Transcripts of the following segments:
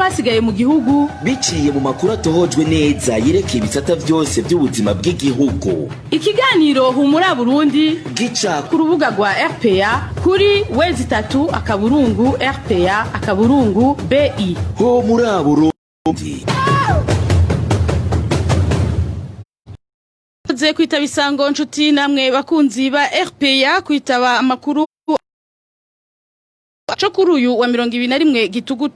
n'abasigaye mu gihugu. Biciye mu makuru atohojwe neza yerekeye ibisata vyose vy'ubuzima bw'igihugu. Ikiganiro Humura Burundi gica ku rubuga rwa RPA kuri w3.rpa.bi. Ho muri Burundi. Ze kwitaba isango, nshuti namwe bakunzi ba RPA, kwitaba amakuru co kuri uyu wa 21 Gitugutu.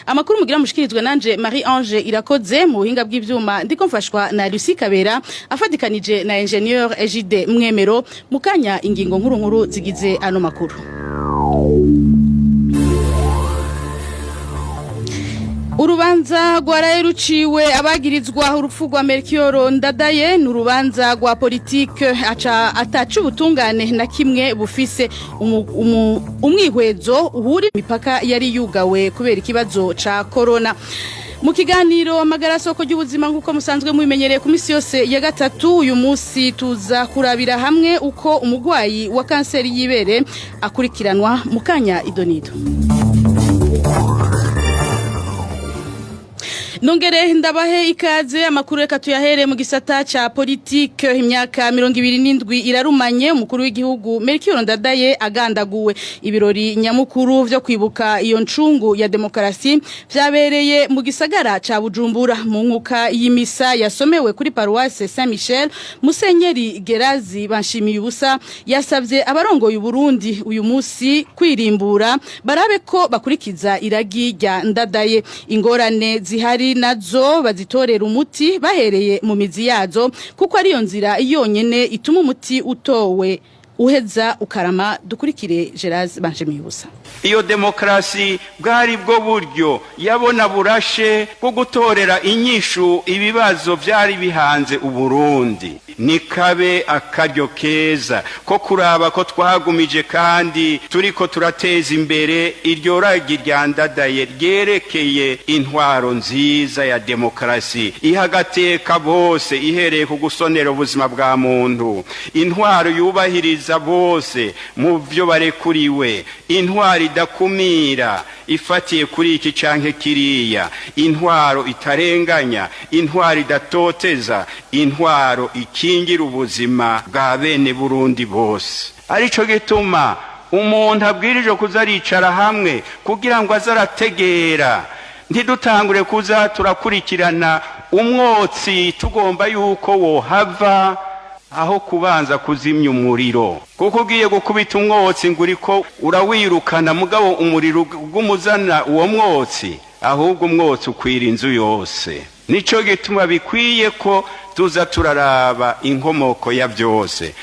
Amakuru mugira mushikirizwe nanje Marie Ange Irakoze. Mu buhinga bw'ivyuma ndiko mfashwa na Lucie Kabera afatikanije na ingénieur Egide Mwemero. Mukanya ingingo nkuru nkuru zigize ano makuru. Urubanza rwaraye ruciwe abagirizwa urupfu rwa Melchior Ndadaye ni urubanza rwa politike aca ataca ubutungane na kimwe bufise. Umwihwezo uhuri imipaka yari yugawe kubera ikibazo ca corona. Mu kiganiro Amagara Soko ry'Ubuzima, nk'uko musanzwe mubimenyereye ku misi yose ya gatatu, uyu munsi tuza kurabira hamwe uko umugwayi wa kanseri y'ibere akurikiranwa. Mu kanya idonido. Nongere ndabahe ikaze. Amakuru reka tuyahere mu gisata ca politike. Imyaka 27 irarumanye umukuru w'igihugu Melchior Ndadaye agandaguwe. Ibirori nyamukuru vyo kwibuka iyo ncungu ya demokarasi vyabereye mu gisagara ca Bujumbura. Mu nkuka y'imisa yasomewe kuri paroisse Saint Michel, Musenyeri Gerazi Banshimiye ubusa yasavye abarongoye Burundi uyu munsi kwirimbura barabe ko bakurikiza iragi rya Ndadaye, ingorane zihari nazo bazitorera umuti bahereye mu mizi yazo, kuko ariyo nzira yonyene ituma umuti utowe uheza ukarama. Dukurikire Gerard Banshimiye. Iyo demokarasi bwari bwo buryo yabona burashe bwo gutorera inyishu ibibazo byari bihanze Uburundi. Ni kabe akaryo keza ko kuraba ko twagumije kandi turiko turateza imbere iryo ragi rya Ndadaye ryerekeye intwaro nziza ya demokarasi iha agateka bose, ihereye ku gusonera ubuzima bwa muntu, intwaro yubahiriza bose mu byo barekuriwe, intwaro idakumira ifatiye kuri iki canke kiriya, intwaro itarenganya, intwaro idatoteza, intwaro ikingira ubuzima bwa bene Burundi bose. Arico gituma umuntu abwirije kuza aricara hamwe kugira ngo aze arategera, ntidutangure kuza turakurikirana umwotsi tugomba yuko wohava aho kubanza kuzimya umuriro, kuko ugiye gukubita umwotsi ngo uriko urawirukana, mugabo umuriro ugumuzana uwo mwotsi, ahubwo umwotsi ukwira inzu yose. Nico gituma bikwiye ko tuza turaraba inkomoko ya byose.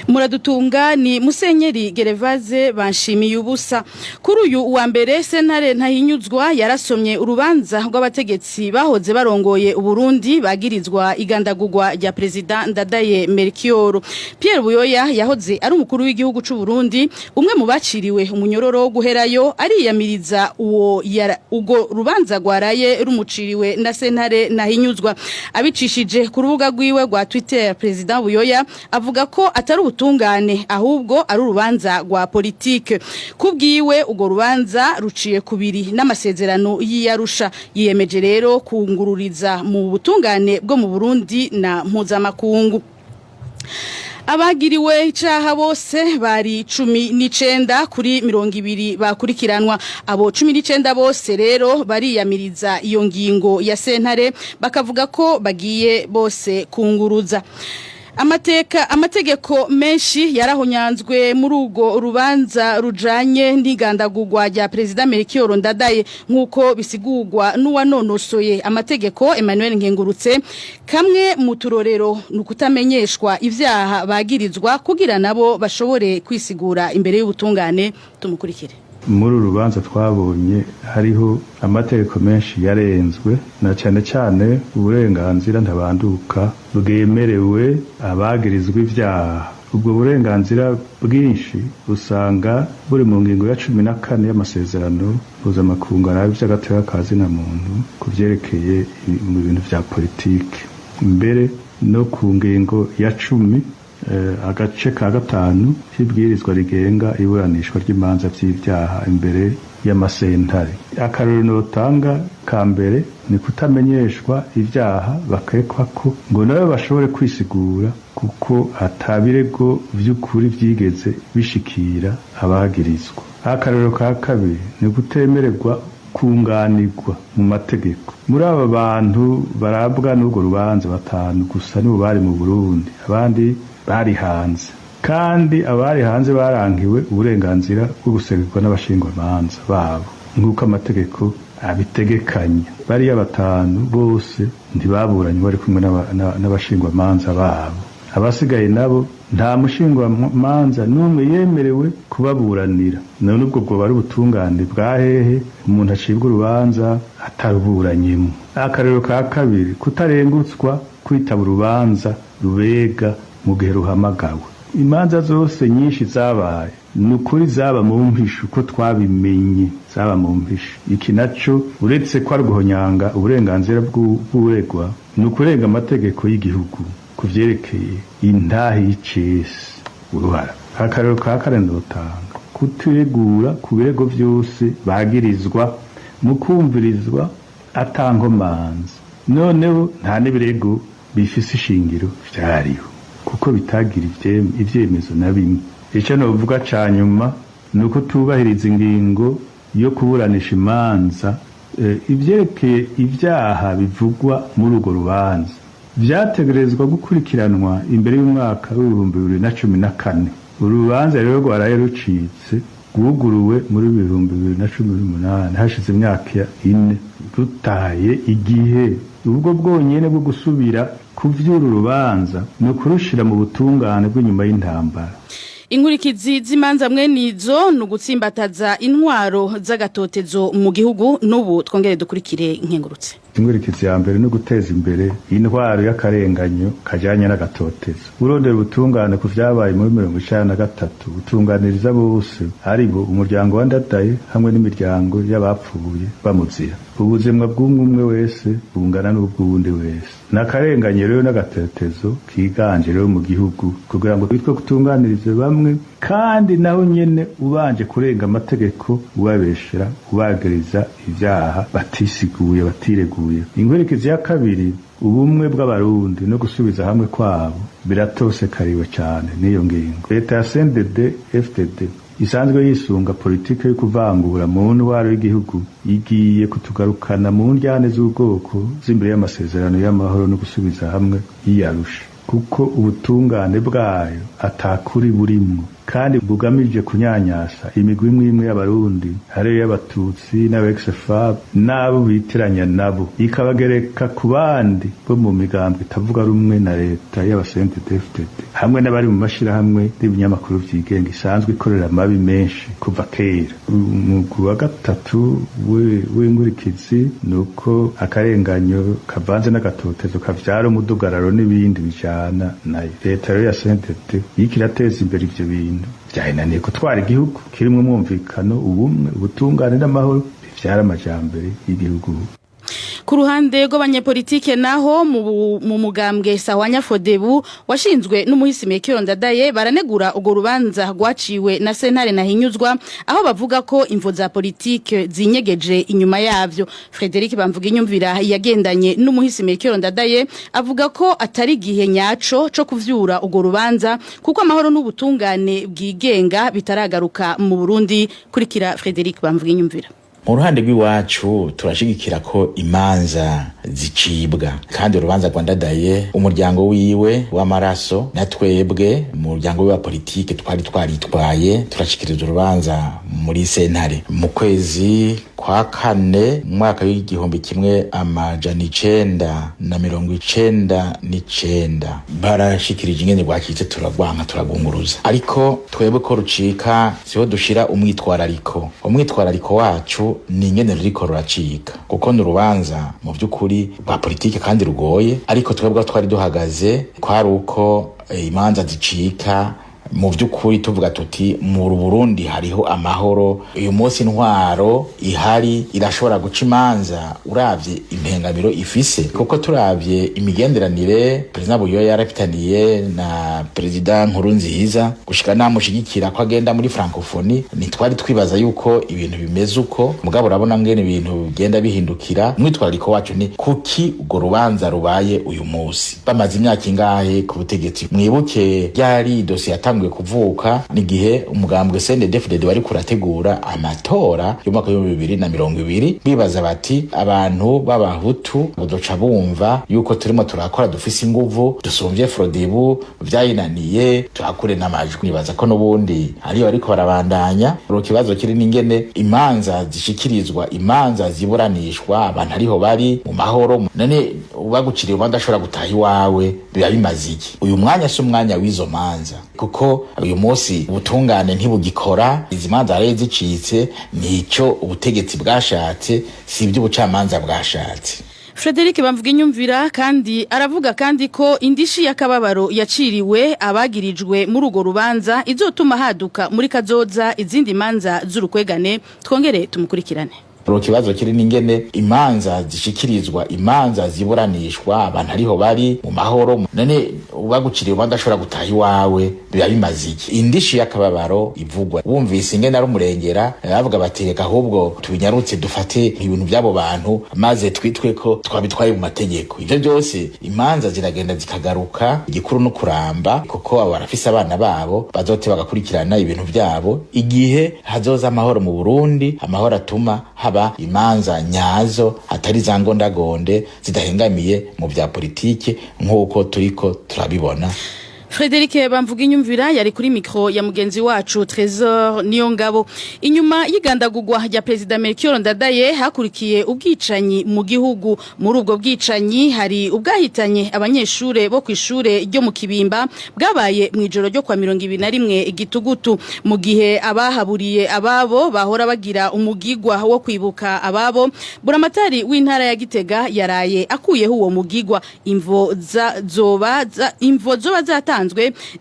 Muradutunga, ni Musenyeri Gerevaze Banshimiye ubusa. Kuri uyu wa mbere, sentare Ntahinyuzwa yarasomye urubanza rw'abategetsi bahoze barongoye Uburundi bagirizwa igandagurwa rya Perezida Ndadaye Melchior. Pierre Buyoya yahoze ari umukuru w'igihugu c'u Burundi, umwe mu baciriwe umunyororo wo guherayo, ariyamiriza uwo ugo rubanza rwaraye rumuciriwe na sentare Ntahinyuzwa. Abicishije ku rubuga rwiwe rwa Twitter, Perezida Buyoya avuga ko atari ubutungane, ahubwo ari urubanza rwa politike. Kubwiwe, urwo rubanza ruciye kubiri n'amasezerano y'Iyarusha. Yiyemeje rero kungururiza mu butungane bwo mu Burundi na mpuzamakungu. Abagiriwe icaha bose bari 19 kuri 20 bakurikiranwa. Abo 19 bose rero bariyamiriza iyo ngingo ya sentare, bakavuga ko bagiye bose kunguruza. Amateka, amategeko menshi yarahonyanzwe muri urwo rubanza rujanye n'igandagurwa rya Perezida Melchior Ndadaye, nk'uko bisigurwa n'uwanonosoye amategeko Emmanuel Nkengurutse. Kamwe mu turorero ni ukutamenyeshwa ivyaha bagirizwa kugira nabo bashobore kwisigura imbere y'ubutungane. Tumukurikire. Muri uru rubanza twabonye hariho amategeko menshi yarenzwe, na cyane cyane uburenganzira ntabanduka bwemerewe abagirizwa ibyaha. Ubwo burenganzira bwinshi usanga buri mu ngingo ya 14 y'amasezerano mpuzamakungu araba ivy'agateka ka zina muntu ku vyerekeye mu bintu vya politike, mbere no ku ngingo ya 10. Agace ka 5 k'ibwirizwa rigenga iburanishwa ry'imanza vy'ivyaha imbere y'amasentare. Akarorero notanga ka mbere ni kutamenyeshwa ivyaha bakekwa ko ngo nabo bashobore kwisigura, kuko atabirego vy'ukuri vyigeze bishikira abagirizwa. Akarorero ka kabiri ni kutemererwa kunganirwa mu mategeko. Muri aba bantu barabwa n'urwo rubanza, 5 gusa nibo bari mu Burundi, abandi bari hanze, kandi abari hanze barangiwe uburenganzira bwo guserukirwa n'abashingwamanza babo nk'uko amategeko abitegekanya. Bariya 5 bose ntibaburanye, bari kumwe n'abashingwamanza babo. Abasigaye nabo nta mushingwamanza n'umwe yemerewe kubaburanira. None ubwo bwoba ari ubutungane bwa hehe umuntu acibwa urubanza ataruburanyemo? Akarero ka kabiri, kutarengutswa kwitaba urubanza rubega mu gihe ruhamagawe. Imanza zose nyinshi zabaye ni ukuri zaba mu mpisho, uko twabimenye zaba mu mpisho. Iki naco uretse ko ari uguhonyanga uburenganzira bw'uregwa, ni ukurenga amategeko y'igihugu ku vyerekeye intahe y'icesi uruhara. Akarero ka kane ndotanga, kutiregura ku birego vyose bagirizwa mu kumvirizwa atankomanzi. Noneho nta n'ibirego bifise ishingiro vyariho, kuko bitagira ivyemezo na bimwe. Ico novuga ca nyuma ni uko tubahiriza ingingo yo kuburanisha imanza ivyerekeye ivyaha bivugwa muri urwo rubanza vyategerezwa gukurikiranwa imbere y'umwaka w'2014. Urubanza rero rwaraye rucitse, rwuguruwe muri 2018, hashize imyaka 4, rutaye igihe. Ubwo bwonyene bwo gusubira kuvyura urubanza ni ukurushira mu butungane bw'inyuma y'intambara. Inkurikizi z'imanza mwenizo ni ugutsimbataza intwaro z'agatotezo mu gihugu. N'ubu twongere dukurikire Nkengurutse. Inkurikizi ya mbere ni uguteza imbere intwaro y'akarenganyo kajyanye n'agatotezo. Urondera ubutungane ku vyabaye muri 93, utunganiriza bose, ari bo umuryango wa Ndadaye hamwe n'imiryango y'abapfuye bamuzira. Ubuzima bw'umwe umwe wese bungana n'ubw'uwundi wese. N'akarenganyo rero n'agatotezo kiganje rero mu gihugu, kugira ngo bitwe kutunganirize bamwe, kandi naho nyene ubanje kurenga amategeko, ubabeshera, ubagiriza ivyaha batisiguye, batireguye. Inkurikizi ya kabiri, ubumwe bw'Abarundi no gusubiza hamwe kwabo biratosekariwe cyane n'iyo ngingo. Leta ya CNDD FDD isanzwe yisunga politike yo kuvangura mu ntwaro y'igihugu igiye kutugarukana mu ndyane z'ubwoko z'imbere y'amasezerano y'amahoro no gusubiza hamwe yiyarusha, kuko ubutungane bwayo atakuri burimwo, kandi bugamije kunyanyasa imigwi imwe imwe y'Abarundi, hariyo y'Abatutsi n'abexfab n'abo bitiranya nabo, ikabagereka ku bandi bo mu migambo itavuga rumwe na leta y'abaCNDD-FDD, hamwe n'abari mu mashirahamwe n'ibinyamakuru vyigenga isanzwe ikorera amabi menshi kuva kera. Umugwi wa gatatu w'inkurikizi ni uko akarenganyo kavanze n'agatotezo kavyara umudugararo n'ibindi bijana nayo. Leta rero ya CNDD iriko irateza imbere ivyo bintu vyayinaniye gutwara igihugu kirimwo umwumvikano, ubumwe, ubutungane n'amahoro bivyara amajambere y'igihugu. Ku ruhande rw'abanyepolitike naho, mu mugambwe Sahwanya Fodebu washinzwe n'umuhisi Melchior Ndadaye, baranegura urwo rubanza rwaciwe na sentare Ntahinyuzwa, aho bavuga ko imvo za politike zinyegeje inyuma yavyo. Frederic Bamvuginyumvira yagendanye n'umuhisi Melchior Ndadaye avuga ko atari igihe nyaco co kuvyura urwo rubanza, kuko amahoro n'ubutungane bwigenga bitaragaruka mu Burundi. Kurikira Frederic Bamvuginyumvira. Mu ruhande rw'iwacu turashigikira ko imanza zicibwa, kandi urubanza rwa Ndadaye, umuryango wiwe w'amaraso na twebwe mu muryango wiwe wa politike twari twaritwaye, turashikiriza urubanza muri sentare mu kwezi kwa kane mu mwaka w'1999. Barashikirije ingene rwacitse, turagwanka, turagunguruza. Ariko twebwe ko rucika siho dushira umwitwarariko. Umwitwarariko wacu ni ingene ruriko ruracika, kuko ni urubanza mu by'ukuri rwa politike kandi rugoye. Ariko twebwe aho twari duhagaze kwari uko imanza zicika. Mu by'ukuri tuvuga tuti mu Burundi hariho amahoro. Uyu munsi intwaro ihari irashobora guca imanza uravye impengamiro ifise, kuko turavye imigenderanire Perezida Buyoya yarafitaniye na Perezida Nkurunziza, gushika namushigikira ko agenda muri Francophonie, ntitwari twibaza yuko ibintu bimeze uko. Mugabo urabona ngene ibintu bigenda bihindukira. Umwitwarariko wacu ni kuki urwo rubanza rubaye uyu munsi, bamaze imyaka ingahe ku butegetsi? Mwibuke ryari dosiye yatanguye kuvuka n'igihe umugambwe CNDD-FDD wari kurategura amatora y'umwaka w'2020, bibaza bati abantu b'abahutu budoca bumva yuko turimo turakora, dufise inguvu dusumvye Frodebu, vyayinaniye tuhakure n'amajwi. Nibaza ko n'ubundi ariyo ariko barabandanya. Ikibazo kiri n'ingene imanza zishikirizwa, imanza ziburanishwa abantu ariho bari mu mahoro. None baguciriye urubanza ashobora gutaha iwawe, biba bimaze iki? Uyu mwanya si umwanya w'izo manza, kuko uyu munsi ubutungane ntibugikora. Izi manza rero zicitse, nico ubutegetsi bwashatse, si iby'ubucamanza bwashatse. Frederic Bamvuginyumvira kandi aravuga kandi ko indishi y'akababaro yaciriwe abagirijwe muri urwo rubanza izotuma haduka muri kazoza izindi manza z'urukwegane. Twongere tumukurikirane. Ikibazo kiri n'ingene imanza zishikirizwa, imanza ziburanishwa abantu ariho bari mu mahoro. None baguciriye urubanza ashobora gutaha iwawe, biba bimaze iki? Indishi y'akababaro ivugwa, wumvise ingene ari umurengera, bavuga bati reka ahubwo tubinyarutse, dufate ibintu by'abo bantu maze twitwe ko twabitwaye mu mategeko. Ivyo byose imanza ziragenda zikagaruka. Igikuru no kuramba, kuko abo barafise abana babo bazote bagakurikirana ibintu byabo igihe hazoza amahoro mu Burundi, amahoro atuma haba imanza nyazo, atari za ngondagonde zidahengamiye mu bya politike nk'uko turiko turabibona. Frederic Bamvuginyumvira yari kuri micro ya mugenzi wacu Trésor Niyongabo. Inyuma y'igandagurwa rya Perezida Melchior Ndadaye hakurikiye ubwicanyi mu gihugu. Muri ubwo bwicanyi hari ubwahitanye abanyeshure bo kwishure ryo mu Kibimba, bwabaye mu ijoro ryo kwa 21 Igitugutu, mu gihe abahaburiye ababo bahora bagira umugigwa wo kwibuka ababo. Buramatari w'intara ya Gitega yaraye akuyeho uwo mugigwa. Imvo za zoba za, imvo zoba zatanzwe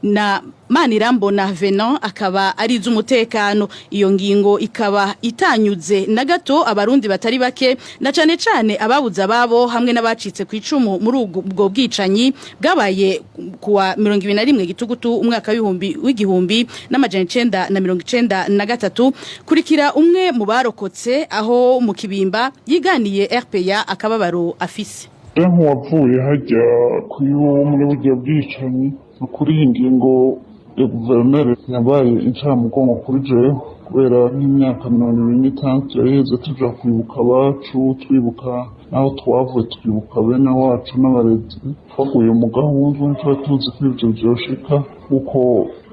na Manirambona Venant akaba ari iz'umutekano. Iyo ngingo ikaba itanyuze na gato abarundi batari bake, na cane cane ababuze ababo hamwe n'abacitse ku icumu muri ubwo bwicanyi bwabaye kuwa 21 Gitugutu umwaka w'1993. Kurikira umwe mu barokotse aho mu Kibimba yiganiye RPA akababaro afise. Nk'uwavuye hajya kuri muri burya bwicanyi, kuri iyi ngingo ya guverineri yabaye incamugongo kuri jewe, kubera nk'imyaka 26 yaheze tuja kwibuka abacu, twibuka n'aho twavuye, twibuka bene wacu n'abarezi twaguye mu gahunzu. Ntituba tuzi ko ivyo vyoshika, kuko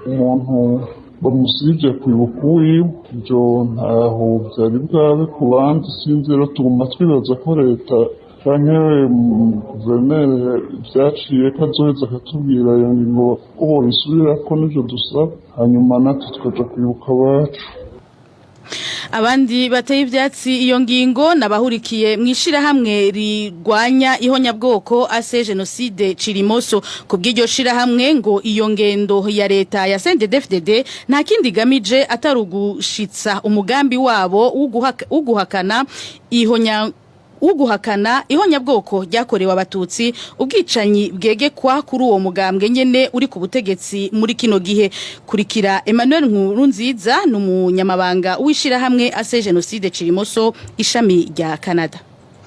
umuntu bamusivye kwibuka uwiwe, ivyo ntaho vyari bwabe ku bandi. Sinzi rero, tuguma twibaza ko leta canke guverineri vyaciye ko azoheza akatubwira iyo ngingo ko boyisubirako, nivyo dusaba, hanyuma natwe tukaja kwibuka abacu. Abandi bateye ivyatsi iyo ngingo nabahurikiye mwishirahamwe rigwanya ihonyabwoko AC Génocide Cirimoso. Kubw'iryo shirahamwe ngo iyo ngendo ya leta ya CNDD-FDD nta kindi gamije atari ugushitsa umugambi wabo uguhakana ihonya uguhakana ihonyabwoko ryakorewe abatutsi, ubwicanyi bwegekwa kuri uwo mugambwe nyene uri ku butegetsi muri kino gihe. Kurikira Emmanuel Nkurunziza, n'umunyamabanga w'ishirahamwe AC Génocide Cirimoso ishami rya Canada.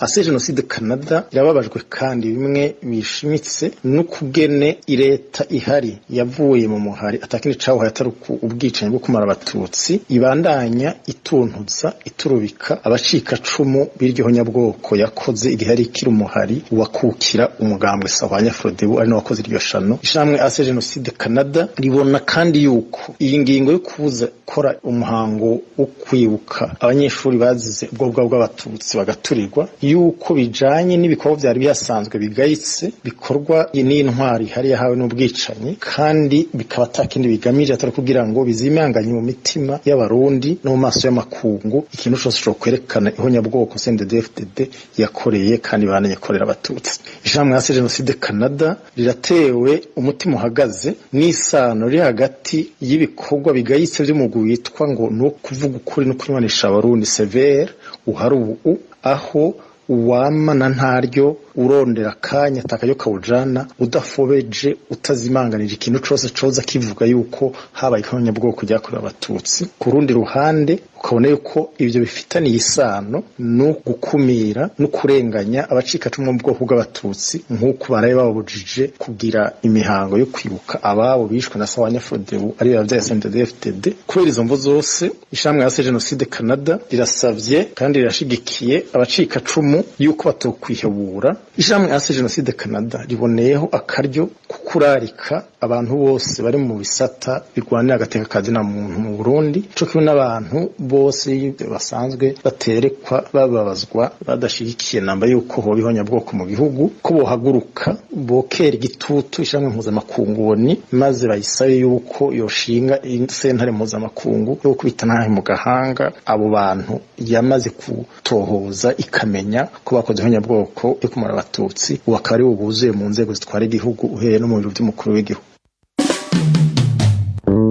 AC Génocide Canada irababajwe kandi bimwe bishimitse n'ukugene ireta ihari yavuye mu muhari atakindi caho atari ubwicanyi bwo kumara abatutsi, ibandanya ituntuza iturubika abacika cumu b'iryo honyabwoko yakoze igihe ari ikiri umuhari wakukira umugambwe Sahwanya Frodebu, ari wakoze iryo shano. Ishamwe AC Génocide Canada ribona kandi yuko iyi ngingo yo kubuza gukora umuhango wo kwibuka abanyeshuri bazize ubwo bw'abatutsi bagaturirwa, Yuko bijanye n'ibikorwa vyari bihasanzwe bigayitse bikorwa n'intwari hari yahawe n'ubwicanyi, kandi bikaba atakindi bigamije atari kugira ngo bizimanganye mu mitima y'Abarundi no mu maso y'amakungu ikintu cose co kwerekana ihonyabwoko CNDD-FDD yakoreye kandi bananye korera Abatutsi. Ishirahamwe AC Jenoside Canada riratewe umutima uhagaze n'isano riri hagati y'ibikorwa bigayitse vy'umugwi witwa ngo ni ukuvuga ukuri no kunywanisha Abarundi, CVR, uhari ubu, aho uwama na ntaryo urondera akanya atakayo kawujana, udafobeje, utazimanganije ikintu cose coza kivuga yuko habaye ihonyabwoko ryakorewe Abatutsi. Ku rundi ruhande, ukabona yuko ivyo bifitaniye isano no gukumira no kurenganya abacikacumu mu bwoko bw'Abatutsi, nk'uko baraye bababujije kugira imihango yo kwibuka ababo bishwe na Sawanya Frodebu, ari bavyaye CNDD-FDD. Kubera izo mvo zose, ishirahamwe AC Jenoside Canada rirasavye kandi rirashigikiye abacikacumu yuko batokwihebura. Ishirahamwe AC Jenoside Canada riboneyeho akaryo kukurarika abantu bose bari mu bisata birwanira agateka ka zina muntu mu Burundi, co kimwe n'abantu bose basanzwe baterekwa, bababazwa, badashigikiye namba yuko hoba ihonyabwoko mu gihugu, ko bohaguruka bokera igitutu ishirahamwe mpuzamakungu ONU, maze bayisabe yuko yoshinga sentare mpuzamakungu yo gukubita ntahe mu gahanga abo bantu yamaze kutohoza ikamenya ko bakoze ihonyabwoko yo kumara Abatutsi, ubu akaba ari buzuye mu nzego zitwara igihugu, uhereye no mu biro vy'umukuru w'igihugu.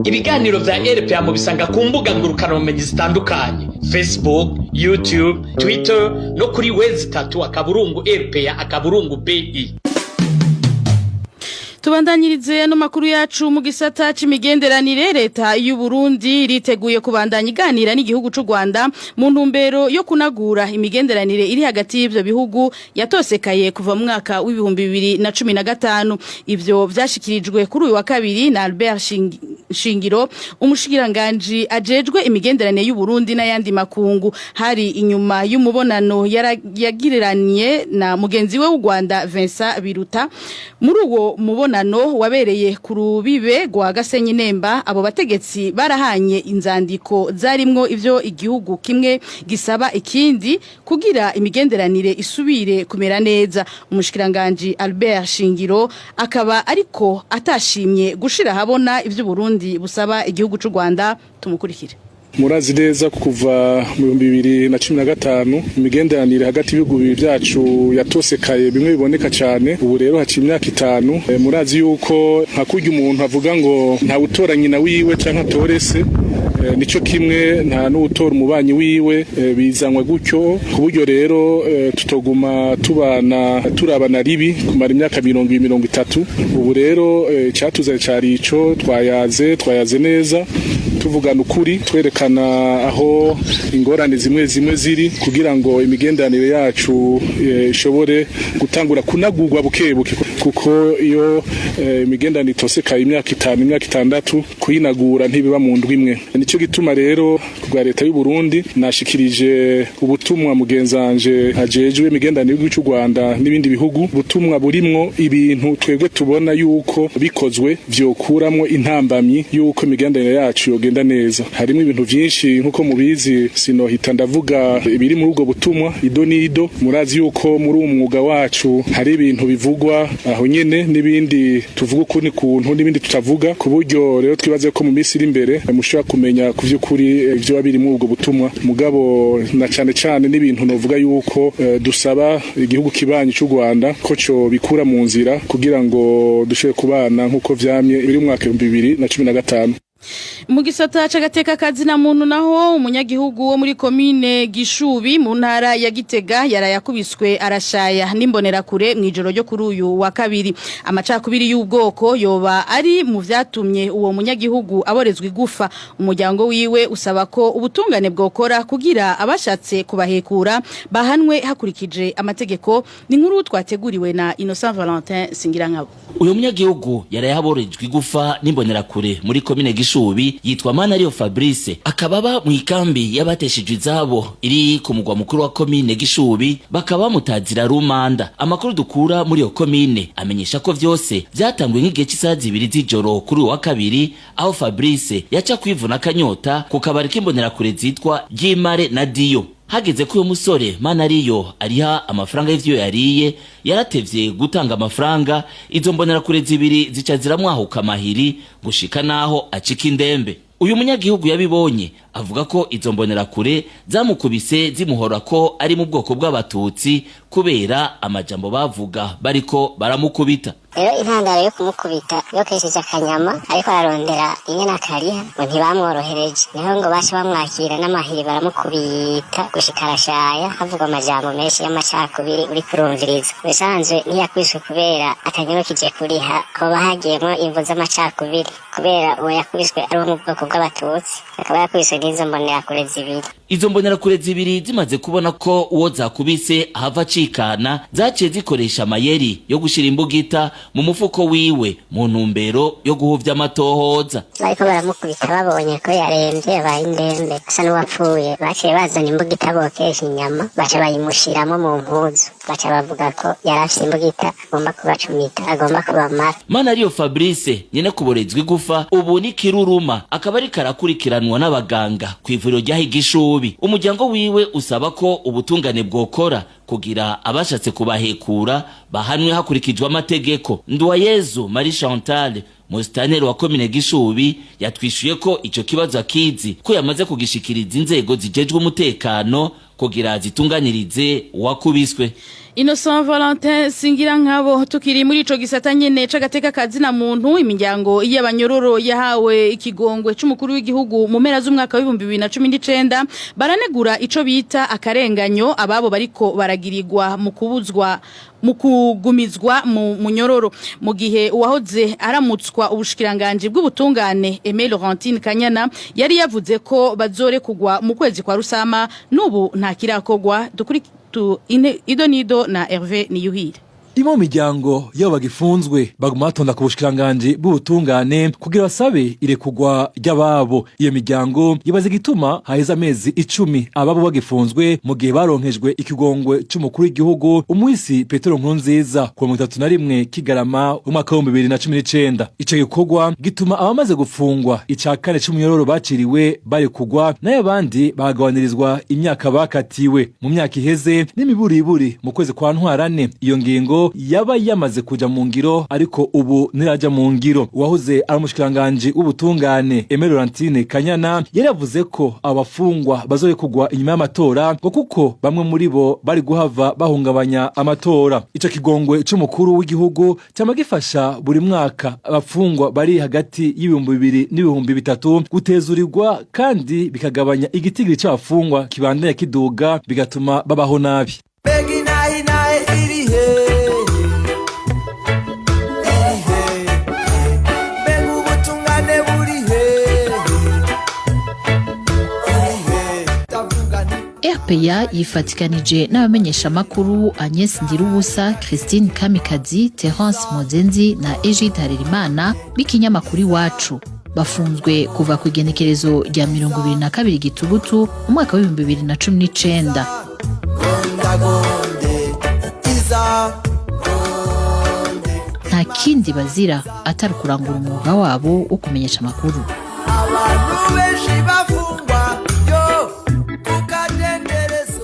Ibiganiro vya RPA mubisanga ku mbuga ngurukanabumenyi zitandukanye: Facebook, YouTube, Twitter no kuri w3.rpa.bi. Tubandanyirize ano makuru yacu mu gisata c'imigenderanire. Leta y'u Burundi iriteguye kubandanya iganira n'igihugu c'u Rwanda mu ntumbero yo kunagura imigenderanire iri hagati y'ivyo bihugu yatosekaye kuva mu mwaka w'2015. Ivyo vyashikirijwe kuri uyu wa kabiri na Albert Shingiro, umushikiranganji ajejwe imigenderanire y'u Burundi n'ayandi makungu. Hari inyuma y'umubonano yagiranye na mugenzi we w'u Rwanda, Vincent Biruta. Muri uwo mubonano wabereye ku rubibe rwa Gasenyi Nemba, abo bategetsi barahanye inzandiko zarimwo ivyo igihugu kimwe gisaba ikindi kugira imigenderanire isubire kumera neza. Umushikiranganji Albert Shingiro akaba ariko atashimye gushira habona ivyo Burundi busaba igihugu c'u Rwanda. Tumukurikire. Murazi neza, kuva mu 2015 imigenderanire hagati y'ibihugu bibiri byacu yatosekaye bimwe biboneka cyane. Ubu rero haciye imyaka 5. Murazi yuko nka kurya umuntu avuga ngo nta utora nyina wiwe canke atore se, nico kimwe nta n'utora umubanyi wiwe. Bizanywe gutyo, ku buryo rero tutoguma tubana turabana ribi kumara imyaka 20, 30. Ubu rero icyatuzanye cari ico. Twayaze neza, tuvugana ukuri, twerekana aho ingorane zimwe zimwe ziri kugira ngo imigenderanire yacu ishobore gutangura kunagurwa buke buke, kuko iyo imigenderanire itosekaye imyaka 5, imyaka 6, kuyinagura ntibiba mu ndwi imwe. Nicyo gituma rero kubwa leta y'u Burundi nashikirije ubutumwa mugenzanje ajejwe imigenderanire y'igihugu cy'u Rwanda n'ibindi bihugu, ubutumwa burimwo ibintu twebwe tubona yuko bikozwe vyokuramwo intambamyi yuko imigenderanire yacu yogenda neza. Harimo ibintu vyinshi nkuko mubizi, sinohita ndavuga ibiri muri ubwo butumwa ido n'ido. Murazi yuko muri uwo mwuga wacu hari ibintu bivugwa aho nyene n'ibindi tuvuga ukundi kuntu n'ibindi tutavuga, ku buryo rero twibaze ko mu minsi iri imbere mushobora kumenya ku vy'ukuri ivyo biri muri ubwo butumwa. Mugabo na cane cane n'ibintu novuga yuko dusaba igihugu kibanyi c'u Rwanda ko co bikura mu nzira kugira ngo dushobore kubana nk'uko vyamye biri mu mwaka 2015. Mu gisata c'agateka kazina muntu naho, umunyagihugu wo muri komine Gishubi mu ntara ya Gitega yarayakubiswe arashaya n'imbonerakure mw'ijoro ryo kuri uyu wa kabiri. Amacakubiri y'ubwoko yoba ari mu vyatumye uwo munyagihugu aborezwa igufa. Umuryango wiwe usaba ko ubutungane bwokora kugira abashatse kubahekura bahanwe hakurikije amategeko. Ni nkuru twateguriwe na Innocent Valentin Singirankabo. Uyu munyagihugu yaraye aborejwe igufa n'imbonerakure muri komine Gishubi yitwa Manariyo Fabrice, akaba aba mu ikambi y'abateshejwe izabo iri ku mugwa mukuru wa komine Gishubi, bakaba bamutazira Rumanda. Amakuru dukura muri iyo komine amenyesha ko vyose vyatanguye nk'igihe c'isaha 2 z'ijoro kuri uyu wa kabiri, aho Fabrice yaca kwivuna akanyota ku kabari k'imbonerakure zitwa Ryimare na Diyo. Hageze ko uyo musore Manariyo ariha amafaranga y'ivyo yariye, yaratevye gutanga amafaranga. Izo mbonerakure zibiri zica ziramwahuka amahiri gushika naho acika indembe. Uyu munyagihugu yabibonye avuga ko izo mbonerakure zamukubise zimuhora ko ari mu bwoko bw'Abatutsi, kubera amajambo bavuga bariko baramukubita. Rero intandaro yo kumukubita, yokesheje akanyama ariko ararondera ingene akariha, ngo ntibamworohereje. Niho ngo baca bamwakira n'amahiri, baramukubita gushika arashaya, havugwa amajambo menshi y'amacakubiri. Uriko urumviriza, bisanzwe ntiyakubiswe kubera atanyarukije kuriha, hoba hagiyemwo imvo z'amacakubiri, kubera uwo yakubiswe ari uwo mu bwoko bw'Abatutsi, akaba yakubiswe n'izo mbonerakure zibiri. Izo mbonerakure zibiri zimaze kubona ko uwo zakubise ahava acikana, zaciye zikoresha amayeri yo gushira imbugita mu mufuko wiwe mu ntumbero yo guhuvya amatohoza. Bariko baramukubita, babonye ko yaremvye, yabaye indembe, asa n'uwapfuye, baciye bazana imbugita bokesha inyama, baca bayimushiramo mu mpuzu, baca bavuga ko yari afise imbugita, agomba kubacumita, agomba kubamara. Manariyo Fabrice nyene kuborezwa igufa ubu ni kiruruma, akaba ariko arakurikiranwa n'abaganga ku ivuriro rya Higishubi. Umuryango wiwe usaba ko ubutungane bwokora kugira abashatse kubahekura bahanwe hakurikijwe amategeko. Nduwayezu Marie Chantal, musitaneri wa komine Gishubi, yatwishuye ko ico kibazo akizi, ko yamaze kugishikiriza inzego zijejwe umutekano kugira zitunganirize uwakubiswe. Innocent Valentin Singira nkabo. Tukiri muri ico gisata nyene c'agateka kazina muntu, imiryango y'abanyororo yahawe ikigongwe c'umukuru w'igihugu mu mpera z'umwaka wa 2019 baranegura ico bita akarenganyo ababo bariko baragirirwa mu kubuzwa, mu kugumizwa mu munyororo, mu gihe uwahoze aramutswa ubushikiranganje bw'ubutungane Aimé Laurentine Kanyana yari yavuze ko bazore kugwa mu kwezi kwa Rusama, n'ubu nta kirakogwa. Dukuri tu ine ido nido na Hervé Niyuhire. Imwe mu miryango yabo bagifunzwe baguma batonda ku bushikiranganji bw'ubutungane kugira basabe irekugwa ry'ababo. Iyo miryango yibaza igituma haheze amezi 10 ababo bagifunzwe, mu gihe baronkejwe ikigongwe c'umukuru w'igihugu umuhisi Petero Nkurunziza ku 31 Kigarama umwaka wa 2019. Ico gikorwa gituma abamaze gufungwa ica kane c'umunyororo baciriwe barekugwa, nayo abandi bagabanirizwa imyaka bakatiwe. Mu myaka iheze n'imiburiburi mu kwezi kwa Ntwarane iyo ngingo yaba yamaze kuja mu ngiro, ariko ubu ntiraja mu ngiro. Uwahoze ari umushikiranganji w'ubutungane Aimé Laurentine Kanyana yari yavuze ko abafungwa bazorekugwa inyuma y'amatora, ngo kuko bamwe muri bo bari guhava bahungabanya amatora. Ico kigongwe c'umukuru w'igihugu cyama gifasha buri mwaka abafungwa bari hagati y'2000 n'3000 gutezurirwa, kandi bikagabanya igitigiri c'abafungwa kibandanya kiduga, bigatuma babaho nabi. Mbega inaha inahe iri hehe? Iri hehe? Mbega ubutungane buri hehe? Iri hehe? Ndavuga nti RPA yifatikanije n'abamenyeshamakuru Agnes Ndirubusa, Christine Kamikazi, Terence Mozenzi na Egide Harerimana b'ikinyamakuru Iwacu. Bafunzwe kuva ku igenekerezo rya 22 Gitugutu umwaka wa 2019. Gondagonde iza. Nta kindi bazira atari kurangura umwuga wabo wo kumenyesha amakuru. Abantu benshi bafungwa yo kukadenderezo.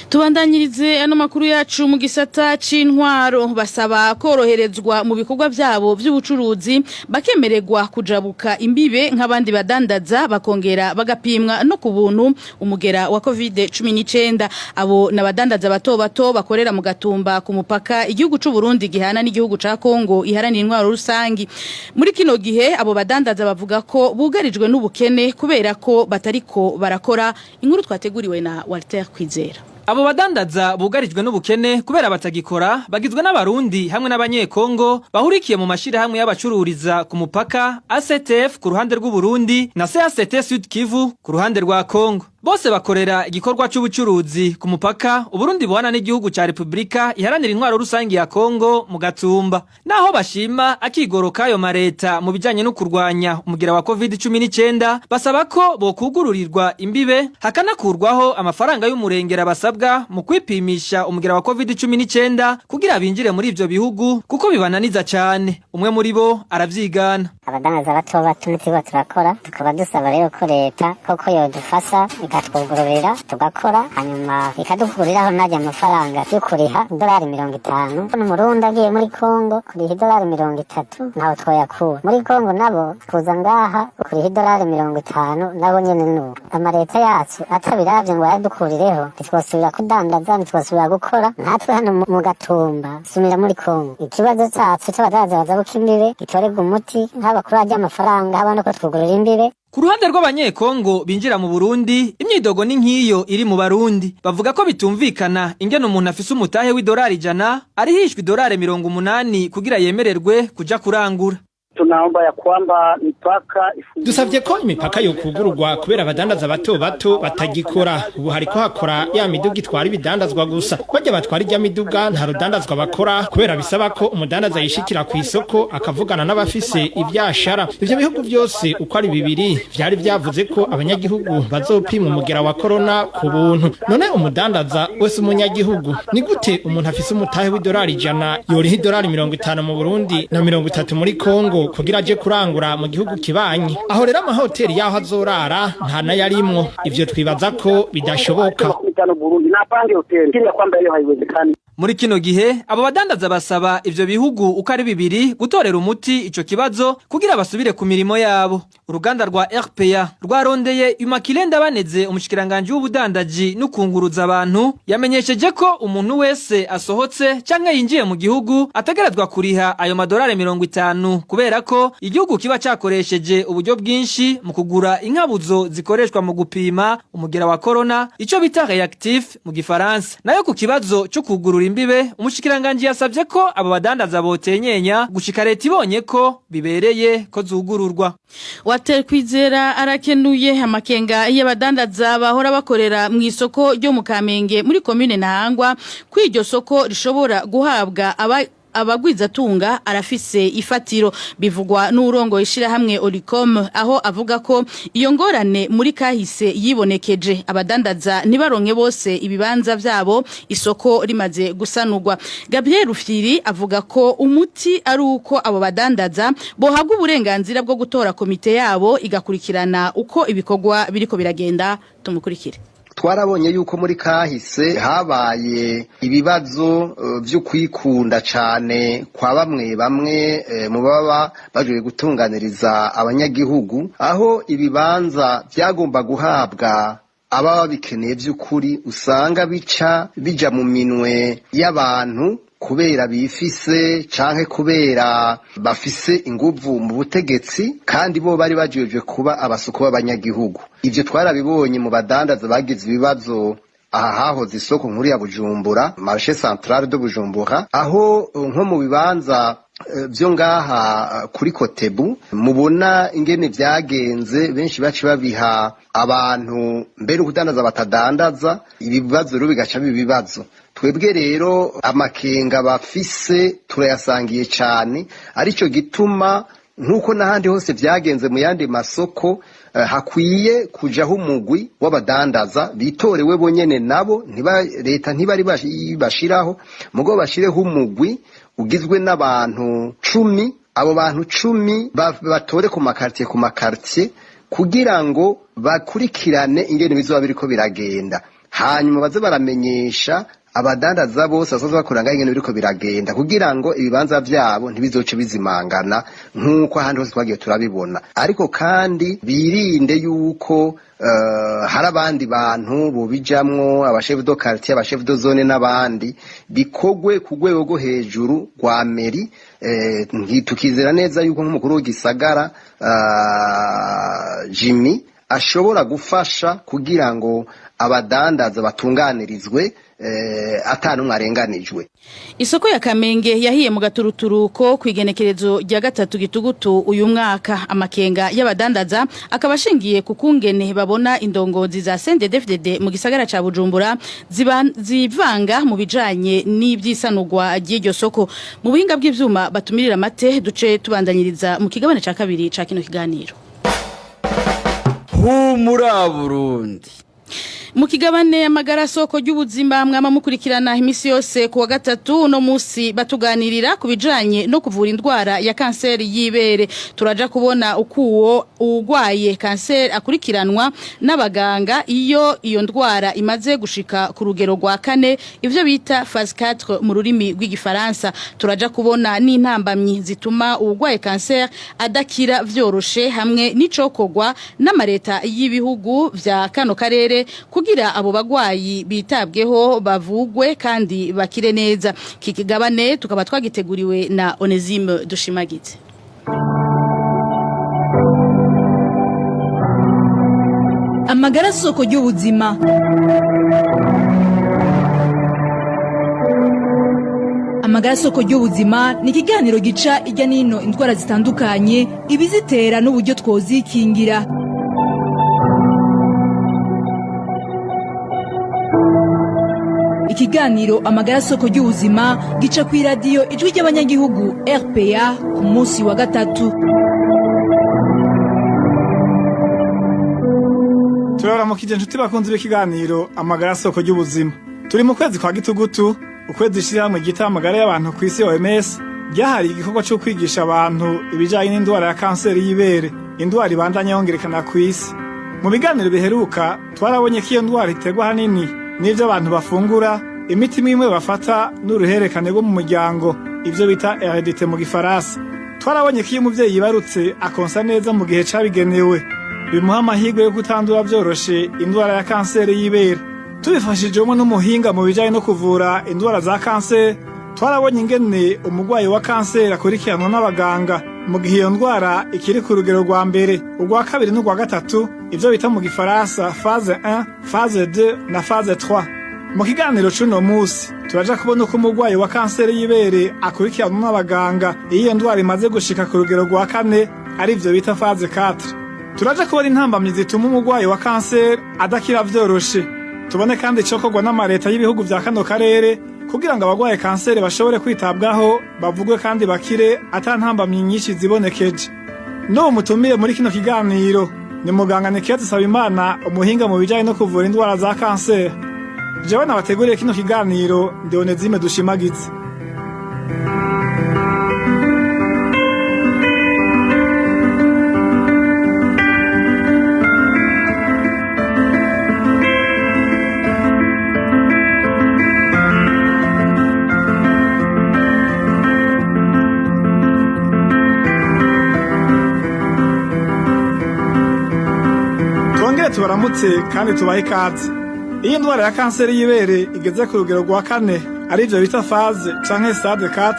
Tubandanyirize ano makuru yacu mu gisata c'intwaro. Basaba koroherezwa mu bikorwa vyabo vy'ubucuruzi, bakemererwa kujabuka imbibe nk'abandi badandaza, bakongera bagapimwa no ku buntu umugera wa COVID-19. Abo n'abadandaza bato bato bakorera mu Gatumba, ku mupaka igihugu c'u Burundi gihana n'igihugu ca Kongo iharanira intwaro rusangi. Muri kino gihe abo badandaza bavuga ko bugarijwe n'ubukene kubera ko batariko barakora. Inkuru twateguriwe na Walter Kwizera. Abo badandaza bugarijwe n'ubukene kubera batagikora bagizwe n'Abarundi hamwe n'Abanyekongo bahurikiye mu mashirahamwe y'abacururiza ku mupaka ACTF ku ruhande rw'u Burundi na CACT Sud Kivu ku ruhande rwa Kongo. Bose bakorera igikorwa c'ubucuruzi ku mupaka Uburundi buhana n'igihugu ca Republika Iharanira Intwaro Rusangi ya Kongo mu Gatumba. Naho bashima akigoro kayo mareta mu bijanye no kurwanya umugera wa COVID-19, basaba ko bokugururirwa imbibe, hakanakurwaho amafaranga y'umurengera basabwa mu kwipimisha umugera wa COVID-19 kugira binjire muri ivyo bihugu, kuko bibananiza cane. Umwe muri bo aravyigana. Abadandaza bato bato ntituriba turakora. Tukaba dusaba rero ko leta koko yodufasha ikatwugururira tugakora, hanyuma ikadukuriraho najya amafaranga yo kuriha idolari 50. N'umurundi agiye muri Kongo kuriha idolari 30 ntaho twoyakura. Muri Kongo nabo kuza ngaha kuriha idolari 50 nabo nyene nuko amaleta yacu atabiravye ngo ayadukurireho, ntitwosubira kudandaza, ntitwosubira gukora. Natwe hano mu Gatumba sumira muri Kongo. Ikibazo cacu c'abadandaza bazabuka imbibe gitorerwa umuti, haba kuri arya amafaranga, haba no kutwugurura imbibe. Ku ruhande rw'abanyekongo binjira mu Burundi, imyidogo ni nk'iyo iri mu Barundi. Bavuga ko bitumvikana ingene umuntu afise umutahe w'idolari 100 arihishwa idolari 80 kugira yemererwe kuja kurangura. Tunaomba ya kwamba mipaka Dusabye ko imipaka yokugururwa kubera abadandaza bato bato batagikora. Ubu hariko hakora ya miduga itwara ibidandazwa gusa. Barya batwara ijya miduga nta rudandazwa bakora, kubera bisaba ko umudandaza yishikira ku isoko akavugana n'abafise ivyashara. Ivyo bihugu byose uko ari bibiri vyari vyavuze ko abanyagihugu bazopima umugera wa korona ku buntu. None umudandaza wese umunyagihugu, ni gute umuntu afise umutahe w'idolari 100 yoriha idolari 50 mu Burundi na 30 muri Kongo kugira aje kurangura mu gihugu kibanyi? Aho rero amahoteli yaho azorara nta nayarimwo. Ivyo twibaza ko bidashoboka. Muri kino gihe abo badandaza basaba ivyo bihugu uko ari bibiri gutorera umuti ico kibazo kugira basubire ku mirimo yabo. Uruganda rwa RPA rwarondeye Immaculée Ndabaneze, umushikiranganje w'ubudandaji n'ukunguruza abantu, yamenyesheje ko umuntu wese asohotse canke yinjiye mu gihugu ategerezwa kuriha ayo madolari 50, kubera ko igihugu kiba cakoresheje uburyo bwinshi mu kugura inkabuzo zikoreshwa mu gupima umugera wa corona, ico bita réactif mu gifaransa. Nayo ku kibazo co kugurura imbibe, umushikiranganje yasabye ko abo badandaza botenyenya gushika leta ibonye ko bibereye ko zugururwa. Water Kwizera arakenuye. Amakenga y'abadandaza bahora bakorera mu isoko ryo mu Kamenge muri commune Ntahangwa ko iryo soko rishobora guhabwa aba abagwizatunga arafise ifatiro. Bivugwa n'urongo ishirahamwe Olicom, aho avuga ko iyo ngorane muri kahise yibonekeje, abadandaza ntibaronke bose ibibanza vyabo isoko rimaze gusanurwa. Gabriel Rufyiri avuga ko umuti ari uko abo badandaza bohabwa uburenganzira bwo gutora komite yabo igakurikirana uko ibikorwa biriko biragenda. Tumukurikire. Twarabonye yuko muri kahise habaye ibibazo vyo kwikunda cane kwa bamwe bamwe mu baba baje gutunganiriza abanyagihugu, aho ibibanza vyagomba guhabwa ababa bikeneye vy'ukuri usanga bica bija mu minwe y'abantu kubera bifise canke kubera bafise inguvu mu butegetsi, kandi bo bari bajejwe kuba abasuku b'abanyagihugu. Ivyo twarabibonye mu badandaza bagize ibibazo aha hahoze isoko nkuru ya Bujumbura, marché central de Bujumbura, aho nko mu bibanza vyo ngaha kuri Kotebu mubona ingene vyagenze, benshi baci babiha abantu mbere ukudandaza batadandaza. Ibibazo rero bigaca biba ibibazo. Twebwe rero amakenga bafise turayasangiye cane, arico gituma nk'uko n'ahandi hose vyagenze mu yandi masoko, hakwiye kujaho umugwi w'abadandaza bitorewe bonyene nabo. Ntiba leta ntibari bashiraho, mugo bashireho umugwi ugizwe n'abantu 10. Abo bantu 10 batore ku makartier ku makartier kugira ngo bakurikirane ingene bizoba biriko biragenda, hanyuma baze baramenyesha abadandaza bose basanzwe bakora ngaho ingene biriko biragenda, kugira ngo ibibanza vyabo ntibizoce bizimangana nk'uko ahandi hose twagiye turabibona. Ariko kandi birinde yuko hari abandi bantu bobijamwo, abachef de quartier, abachef de zone n'abandi. Bikogwe ku rwego rwo hejuru rwa mairie. Tukizera neza yuko nk'umukuru w'igisagara Jimmy ashobora gufasha kugira ngo abadandaza batunganirizwe atanumwe arenganijwe. Isoko ya Kamenge yahiye mu gaturuturuko kwigenekerezo rya 3 gitugutu uyu mwaka. Amakenga y'abadandaza akaba ashingiye ku kungene babona indongozi za CNDD-FDD mu gisagara ca Bujumbura zivanga mu bijanye n'ivyisanurwa ry'iryo soko. Mu buhinga bw'ivyuma batumirira amate, duce tubandanyiriza mu kigabane ca kabiri ca kino kiganiro. Humura Burundi. Mu kigabane amagara soko ry'ubuzima mwama mukurikirana imisi yose kuwa gatatu, uno musi batuganirira ku bijanye no kuvura indwara ya kanseri y'ibere. Turaja kubona uko uwo ugwaye kanseri akurikiranwa n'abaganga iyo iyo ndwara imaze gushika ku rugero rwa kane, ivyo bita phase 4 mu rurimi rw'igifaransa. Turaja kubona n'intambamyi zituma uwugwaye kanseri adakira vyoroshe, hamwe n'icokorwa n'amareta y'ibihugu vya kano karere kugira abo bagwayi bitabweho, bavugwe kandi bakire neza. Iki kigabane tukaba twagiteguriwe na Onesime Dushimagitse. Amagara soko ry'ubuzima. Amagara soko ry'ubuzima ni ikiganiro gica irya nino indwara zitandukanye, ibizitera n'uburyo twozikingira. Ikiganiro Amagara soko ry'ubuzima gica ku iradiyo Ijwi ry'Abanyagihugu RPA ku munsi wa gatatu. Turabaramukije inshuti bakunze b'ikiganiro Amagara soko ry'ubuzima. Turi mu kwezi kwa gitugutu, ukwezi ishirahamwe ryita amagara y'abantu ku isi OMS ryahariye igikorwa cyo kwigisha abantu ibijanye n'indwara ya kanseri y'ibere, indwara ibandanya yongerekana ku isi. Mu biganiro biheruka twarabonye ko iyo ndwara iterwa ahanini n'ivyo abantu bafungura, imiti imwe imwe bafata n'uruhererekane rwo mu muryango, ivyo bita hérédité mu gifaransa. Twarabonye ko iyo umuvyeyi yibarutse akonsa neza mu gihe cabigenewe, bimuha amahirwe yo kutandura vyoroshe indwara ya kanseri y'ibere. Tubifashijwemo n'umuhinga mu bijanye no kuvura indwara za kanseri, twarabonye ingene umurwayi wa kanseri akurikiranwa n'abaganga mu gihe iyo ndwara ikiri ku rugero rwa mbere, urwa kabiri n'urwa gatatu, ivyo bita mu gifaransa phase 1, phase 2 na phase 3. Mu kiganiro c'uno musi turaja kubona uko umurwayi wa kanseri y'ibere akurikiranwa n'abaganga iyo iyo ndwara imaze gushika ku rugero rwa kane, arivyo bita phase 4. Turaja kubona intambamyi zituma umurwayi wa kanseri adakira vyoroshe. Tubone kandi icokorwa n'amareta y'ibihugu vya kano karere kugira ngo abagwaye kanseri bashobore kwitabwaho, bavugwe kandi bakire ata ntambamyi nyinshi zibonekeje. N'ubu mutumire muri kino kiganiro ni muganga Nikiyazi Nsabimana, umuhinga mu bijanye no kuvura indwara za kanseri. Jewe nabateguriye kino kiganiro ndi Onezime Dushimagize. Twongere tubaramutse kandi tubahe ikaze. Iyo indwara ya kanseri y'ibere igeze ku rugero rwa kane, arivyo bita phase canke stade 4,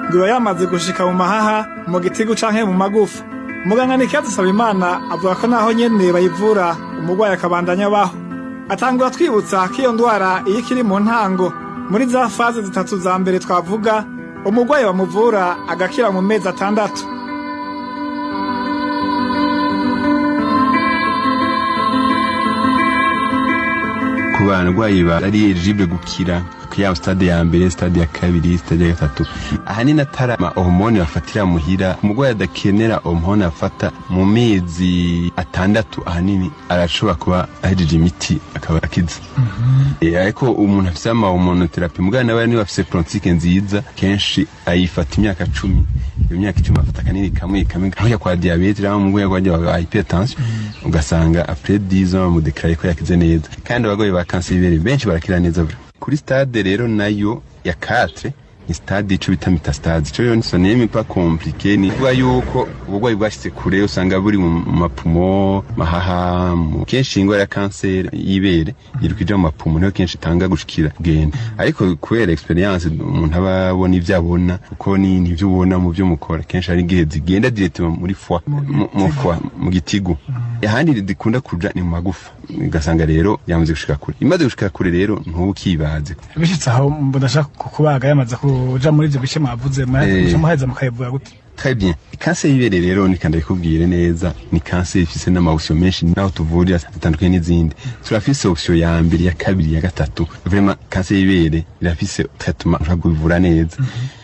ngo iba yamaze gushika mu mahaha, mu gitigu canke mu magufa. Muganga Nikiyazi Nsabimana avuga ko naho nyene bayivura umurwayi akabandanya abaho. Atangura twibutsa ko iyo ndwara iyo ikiri mu ntango, muri za phase zitatu za mbere twavuga, umurwayi bamuvura agakira mu mezi 6. Ku barwayi bari éligible gukira yaba stade ya mbere, stade ya kabiri, stade ya gatatu, ahanini atari ama hormone bafatira muhira, umurwayi adakenera hormone afata mu mezi 6, ahanini arashobora kuba ahejeje imiti akaba akize. Ariko umuntu afise ama hormonothérapie, mugana nawe niba afise pronostic nziza, kenshi ayifata imyaka 10. Iyo myaka 10 afata kanini kamwe kamwe, nka kwa diabète cyangwa umurwayi kwa hypertension, ugasanga après 10 ans bamudéclaraye ko yakize neza. Kandi abarwayi ba kanseri y'ibere benshi barakira neza. Kuri stade rero nayo ya 4, ni stade ico bita métastase. Ico rero ce n'est même pas compliqué, ni kuvuga yuko uburwayi bwashitse kure, usanga buri mu ma poumons, mahaha. Kenshi ingwara ya kanseri y'ibere yiruka ija mu ma poumons, niho kenshi itanga gushikira kugenda. Ariko kubera expérience umuntu aba abona ivyo abona, kuko ni nivyo ubona mu vyo mukora, kenshi hari igihe zigenda directement muri foie, mu foie, mu gitigu. Ahandi zikunda kuja ni mu magufa, ugasanga rero yamaze gushika kure. Imaze gushika kure rero ntukibaze. Bishitse aho mbona ashaka kukubaga, yamaze kuja muri ivyo bice mwavuze, muheza mukayivura gute? Très bien. Kanseri y'ibere rero, ni kandi ndabikubwire neza, ni kanseri ifise n'ama options menshi, naho tuvurira atandukanye n'izindi. Turafise option ya mbere, ya kabiri, ya gatatu. Vraiment kanseri y'ibere irafise traitement ushobora kuvura neza.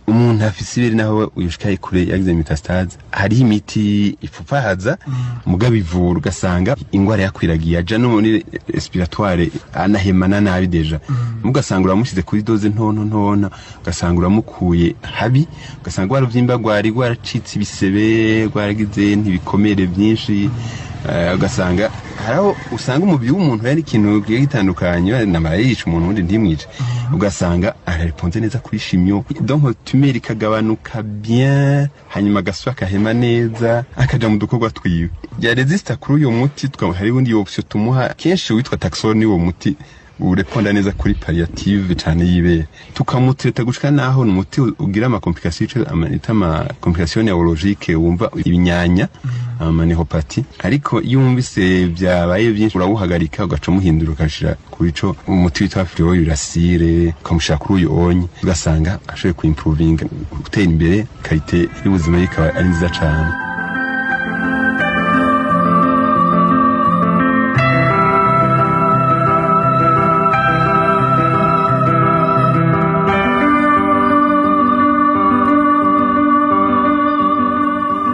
Umuntu afise ibere naho uyushikaye kure yagize métastase, hariho imiti ipfupahaza mugabo ivura, ugasanga ingwara yakwiragiye aja no muri respiratoire, anahemana nabi déjà, mugasanga uramushize kuri dose ntonto ntona, ugasanga uramukuye habi, ugasanga waruvyimba rwari rwaracitse ibisebe, rwaragize ntibikomere byinshi. Ugasanga haraho usanga umubiri w'umuntu yari ikintu kigiye gitandukanye, namara yica umuntu ubundi ntimwice, ugasanga arariponze neza kuri chimio, donc tumeur ikagabanuka bien, hanyuma agasura akahema neza, akaja mu dukorwa twiwe. Ya résista kuri uyo muti, hari ubundi option tumuha kenshi witwa Taxol, ni uwo muti ureponda neza kuri palliative cyane y'ibere, tukamutreta gushika naho ni umuti ugira ama complications, ico ita ama complications neurologique, wumva ibinyanya, ama neuropathie, ariko iyo wumvise byabaye byinshi urawuhagarika, ugaca umuhindura, ukashira kuri ico umuti witwa fluorouracil, ukamushira kuri uyu onye, ugasanga ashoboye kuimprovinga, gutera imbere, qualité y'ubuzima ye ikaba ari nziza cane.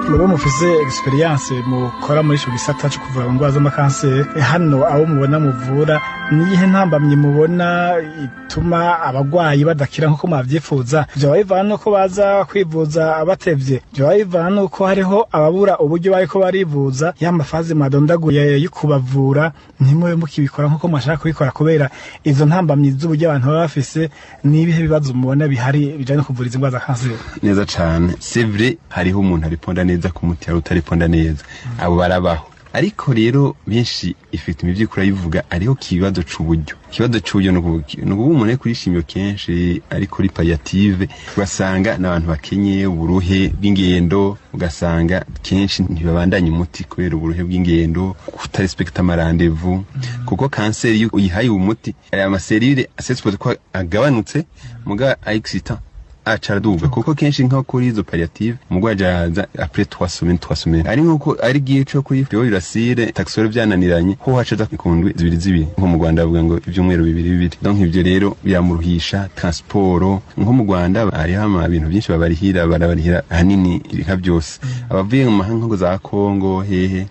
Mwebwe mufise expérience mukora muri ico gisata co kuvura indwara z'amakanseri hano, abo mubona muvura, niyihe ntambamyi mubona ituma abagwayi badakira nk'uko mwavyifuza? Vyoba bivana nuko baza kwivuza batevye? Vyoba bivana nuko hariho ababura uburyo bariko barivuza? Ya ma phases mwadondaguye yo kubavura ntimube mukibikora nk'uko mwashaka kubikora kubera izo ntambamyi z'uburyo abantu baba bafise? Nibihe bibazo mubona bihari bijanye no kuvura izi ndwara za kanseri? Neza cane. C'est vrai, hariho umuntu ariponda neza ku muti, hari utariponda neza, abo barabaho. Ariko rero benshi ifite imivyikura yivuga, ariho kibazo c'uburyo. Ikibazo c'uburyo ni ukuvuga umuntu ari kuri chimio kenshi, ari kuri palliative, ugasanga n'abantu bakenye, uburuhe bw'ingendo, ugasanga kenshi ntibabandanya umuti kubera uburuhe bw'ingendo, kutarespekta ama rendez-vous, kuko kanseri iyo uyihaye umuti, aya ma cellules asespose ko agabanutse, muga excitant aca araduga, kuko kenshi nko kuri izo palliative umurwayi ajaza après 3 semaines, 3 semaines, ari nkuko ari gihe cyo kuri fluorouracil, Taxol byananiranye, ho haca aza ku ndwi zibiri zibiri. Nko mu Rwanda bavuga ngo ibyumweru bibiri bibiri. Donc ivyo rero biramuruhisha, transport. Nko mu Rwanda hariho ama bintu byinshi babarihira, barabarihira ahanini nka byose. Abavuye mu mahanga nko za Kongo hehe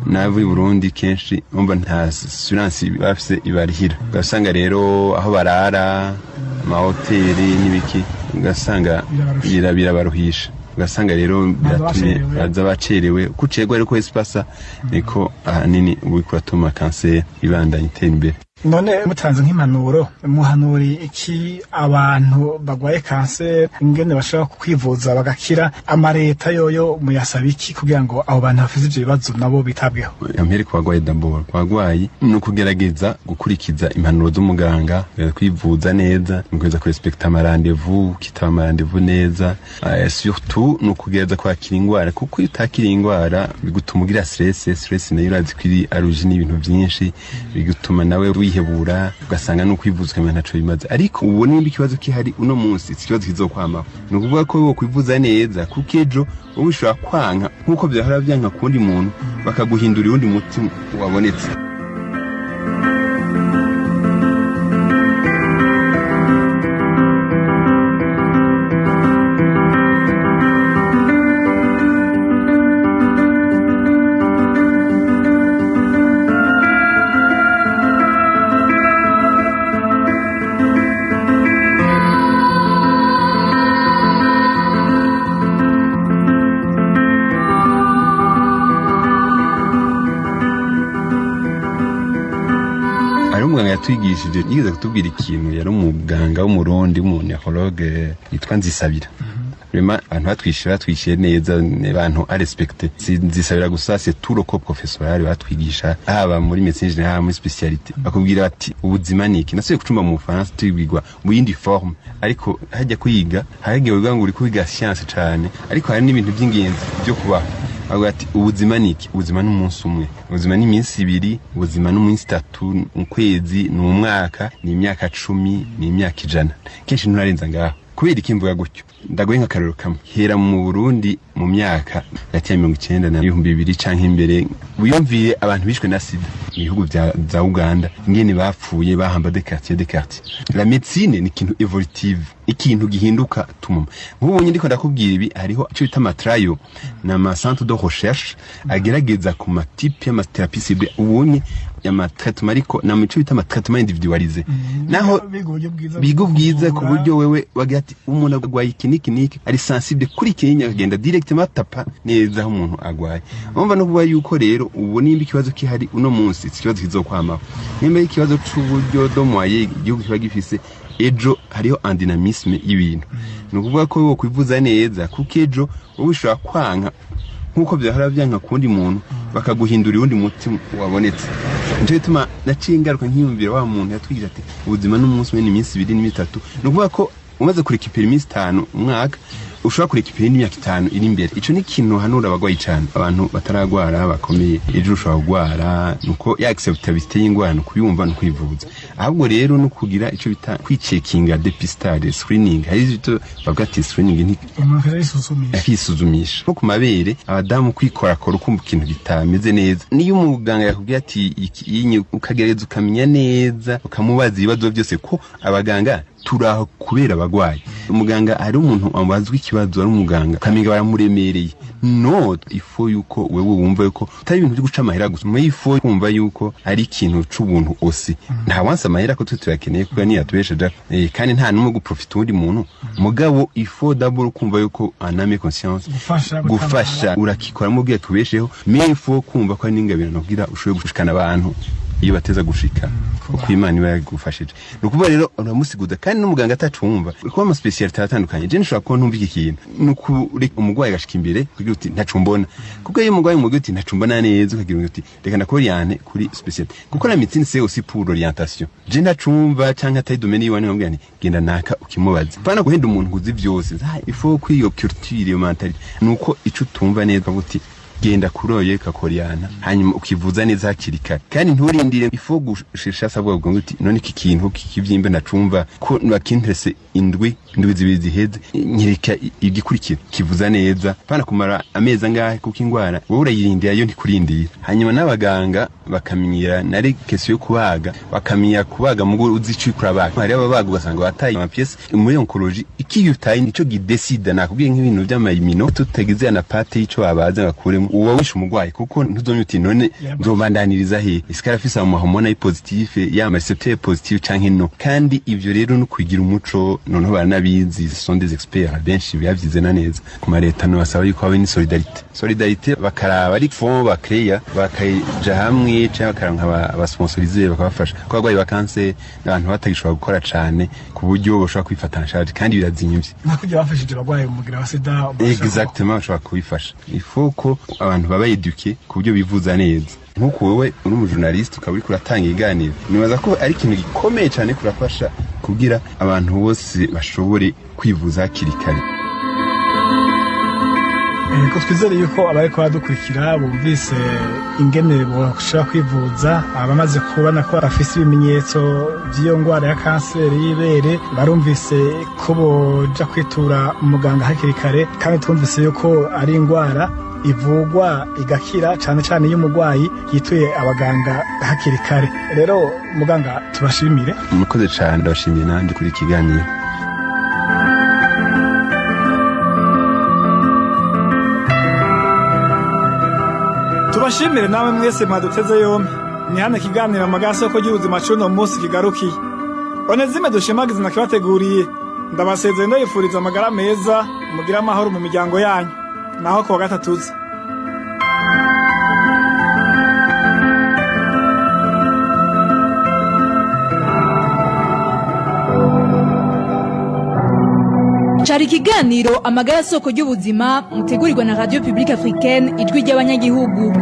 n'abavuye i Burundi, kenshi umva nta assurance bafise ibarihira, ugasanga rero aho barara, amahoteli n'ibiki, ugasanga birabaruhisha, ugasanga rero biratumye baza bacerewe. Kucerwa ariko espasa niko ahanini uriko uratuma kanseri ibandanya itera imbere. None mutanze nk'impanuro, muhanuri iki abantu bagwaye kanseri, ingene bashobora kwivuza bagakira? Amareta yoyo muyasaba iki kugira ngo abo bantu bafite ivyo bibazo nabo bitabweho? Ampere ku bagwayi d'abord, ku bagwayi ni ukugerageza gukurikiza impanuro z'umuganga, kugerageza kwivuza neza, ni ukugerageza kurespekta ama rendez-vous, ukitaba ama rendez-vous neza. Surtout ni ukugerageza kwakira ingwara, kuko iyo utakira ingwara bigutuma ugira stress. Stress nayo urazi ko iri aruji n'ibintu byinshi, bigutuma nawe wihebura, ugasanga no kwivuza ukamenya ntaco bimaze. Ariko ubu nimba ikibazo kihari uno munsi, si ikibazo kizokwamaho. Ni ukuvuga ko wokwivuza neza, kuko ejo wowe ushobora kwanka nk'uko vyahora vyanka kuwundi muntu, bakaguhindura uwundi muti wabonetse. Hariho umuganga yatwigishije, yigeze kutubwira ikintu, yari umuganga w'umurundi w'umu neurologue yitwa Nzisabira. Vraiment abantu batwishe neza, abantu arespecté. Si Nzisabira gusa, c'est tout le corps professoral batwigisha, haba muri médecine générale, muri spécialité, bakubwira bati ubuzima ni iki. Nasubiye kucumba mu Bufaransa tubwirwa mu yindi forme, ariko hajya kwiga haragiye wiga ngo uri kwiga science cane, ariko hari n'ibintu by'ingenzi byo kubaho. Bavuga ati ubuzima ni iki? Ubuzima ni umunsi umwe, ubuzima ni iminsi ibiri, ubuzima ni iminsi itatu, ukwezi, ni umwaka, ni imyaka 10, ni imyaka 100, kenshi nturarenza ngaho. Kubera iki mvuga gutyo? Ndaguhe nk'akarorero kamwe. Hera mu Burundi mu myaka hagati ya 90 na 2000 canke imbere, wiyumviye abantu bishwe na sida mu bihugu za Uganda, ingene bapfuye bahamba de quartier de quartier. La médecine ni ikintu évolutive, ikintu gihinduka tumuma. Nk'ubu ndiko ndakubwira ibi, hariho ico bita ama trials na ma centre de recherche agerageza ku ma type y'ama thérapie ciblée, ubunye ama traitement, ariko na mico bita ama traitement individualisé, naho biga ubwiza ku buryo wewe wagira ati umuntu agwaye iki niki niki, ari sensible kuri iki, akagenda directement tapa neza aho umuntu agwaye. Urumva no kuvuga yuko rero ubu nimba ikibazo kihari uno munsi, si ikibazo kizokwamaho. Nimba ari ikibazo c'uburyo de moyens igihugu kiba gifise, ejo hariho un dynamisme y'ibintu. Ni ukuvuga ko wowe kwivuza neza, kuko ejo wowe ushobora kwanka nk'uko vyahora vyanka kuwundi muntu, bakaguhindura uwundi muti wabonetse. Nico gituma naciye ingaruka nkiyumvira wa muntu yatwigisha ati ubuzima n'umunsi umwe, n'iminsi 2 n'imitatu. Ni ukuvuga ko umaze kurekipera iminsi 5 umwaka, ushobora kurekipera n'imyaka 5 iri imbere. Ico ni ikintu hanura abagwayi cane, abantu bataragwara bakomeye. Ejo ushobora kugwara, nuko ya acceptabilité y'ingwara ni ukuyumva, ni ukwivuza. Ahubwo rero no kugira ico bita kwicekinga, dépistage, screening. Hari ivyo bavuga ati screening nti Umuntu akaja yisuzumisha. Akisuzumisha nko ku mabere, abadamu, kwikorakora ukumva ikintu kitameze neza. Niyo umuganga yakubwiye ati iki inyi, ukagerageza ukamenya neza, ukamubaza ibibazo byose, ko abaganga turaho kubera abagwayi. Umuganga, hari umuntu abazwa ikibazo ari umuganga ukamenga baramuremereye. No ifo yuko wewe wumva yuko atari ibintu byo guca amahera gusa, mais il faut kumva yuko ari ikintu c'ubuntu osi. Nta wansi amahera, ko twe tuyakeneye kuko niyo yatubesheje, kandi nta n'umwe guprofita uwundi muntu. Mugabo il faut d'abord kumva yuko en âme conscience gufasha. Gufasha urakikoramo ubwiye tubesheho, mais il faut kumva ko ari n'ingabirano kugira ushobore gushikana abantu iyo bateza gushika, uko Imana iba yagufashije. Ni ukuvuga rero uramusiguza, kandi n'umuganga atacumva, kuba ama spécialité atandukanye. Je nshobora kuba ntumva iki kintu, ni ukuri umurwayi agashika imbere kugira uti ntaco mbona, kuko iyo umurwayi umubwira uti ntaco mbona neza, ukagira uti reka ndaku oriente kuri spécialité, kuko la médecine c'est aussi pour l'orientation. Je ntacumva canke atari domaine yiwe, nkamubwira nti genda naka ukimubaza, pana guhenda umuntu uzi vyose. Il faut ko iyo culture, iyo mentalité, nuko ico utumva neza ukavuga uti genda kuroye kakoriyana, hanyuma ukivuza neza hakiri kare, kandi nturindire. Il faut gushesha sabwa ngo uti none iki kintu kikivyimba ndacumva ko bakinterese, indwi 2 ziheze, nkireka igikurikira kivuza neza, pana kumara amezi angahe, kuko ingwara wowe urayirindira, yo ntikurindira. Hanyuma n'abaganga bakamenyera nari question yo kubaga, bakamenya kubaga mugo uzi ico uriko urabaga. Hari ababaga ugasanga bataye ama pièces. Muri oncologie ikiyo utaye nico gidesida. Nakubwiye nk'ibintu vy'amayimino tutagize na pate y'ico babaza bakuremo, uba wishe umurwayi, kuko ntuzomye uti none nzobandaniriza he, ese arafise ama hormone ari positif, ya ma récepteur positif canke no. Kandi ivyo rero no kugira umuco, noneho baranabizi, sont des experts benshi bavyize na neza. Ku ma leta no basaba yuko habe ni solidarité, bakaraba ari fonds bakreya, bakaja hamwe canke bakaronka abasponsorize bakabafasha, kuko abarwayi ba kanseri n'abantu batagishobora gukora cane ku buryo bashobora kwifata en charge, kandi birazimvye. Nka kurya bafashije abarwayi umugira wa sida. Exactement, bashobora kubifasha. Il faut ko abantu baba éduqués ku buryo bivuza neza. Nk'uko wowe uri umu journaliste ukaba uriko uratanga ibiganiro, nibaza ko ari ikintu gikomeye cyane kurafasha kugira abantu bose bashobore kwivuza hakiri kare. Ko twizere yuko abariko baradukurikira bumvise ingene boshobora kwivuza. Abamaze kubona ko bafise ibimenyetso vy'iyo ngwara ya kanseri y'ibere barumvise ko boja kwitura umuganga hakiri kare, kandi twumvise yuko ari ingwara ivugwa igakira, cane cane iyo umurwayi yituye abaganga hakiri kare. Rero muganga, tubashimire. Murakoze cane, ndabashimiye nandi kuri iki kiganiro. Tubashimire namwe mwese mwaduteze yompi. Ni hano ikiganiro Amagara Soko ry'Ubuzima c'uno munsi kigarukiye. Onezime Dushimagize nakibateguriye, ndabasezeye, ndabifuriza amagara meza, mugire amahoro mu miryango yanyu. Naho kuwa gatatu uza. Cari ikiganiro Amagara Soko ry'Ubuzima, mutegurirwa na Radio Publique Africaine, Ijwi ry'Abanyagihugu.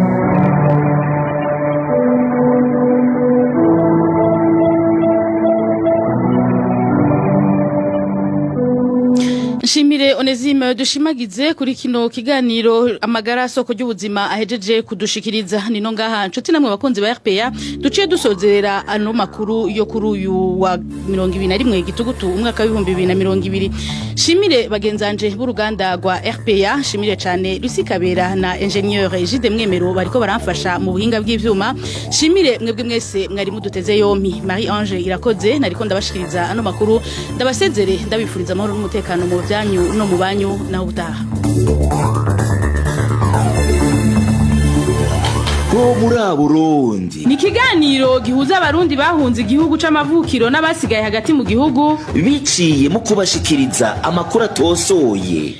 Nshimire Onesime dushimagize kuri kino kiganiro amagara soko ry'ubuzima ahejeje kudushikiriza. Nino ngaha, nshuti namwe bakunzi ba RPA, duciye dusozerera ano makuru yo kuri uyu wa 21 Gitugutu umwaka w'2020. Shimire bagenzanje b'uruganda rwa RPA, shimire cyane Lucy Kabera na ingénieur Jide Mwemero bariko baramfasha mu buhinga bw'ivyuma. Shimire mwebwe mwese mwari muduteze yompi. Marie Ange Irakoze nariko ndabashikiriza ano makuru, ndabasezere ndabifuriza amahoro n'umutekano mu byanyu no mu banyu. Naho ubutaha. Bo muri Burundi Ni ikiganiro gihuza Abarundi bahunze igihugu c'amavukiro n'abasigaye hagati mu gihugu biciye mu kubashikiriza amakuru atosoye.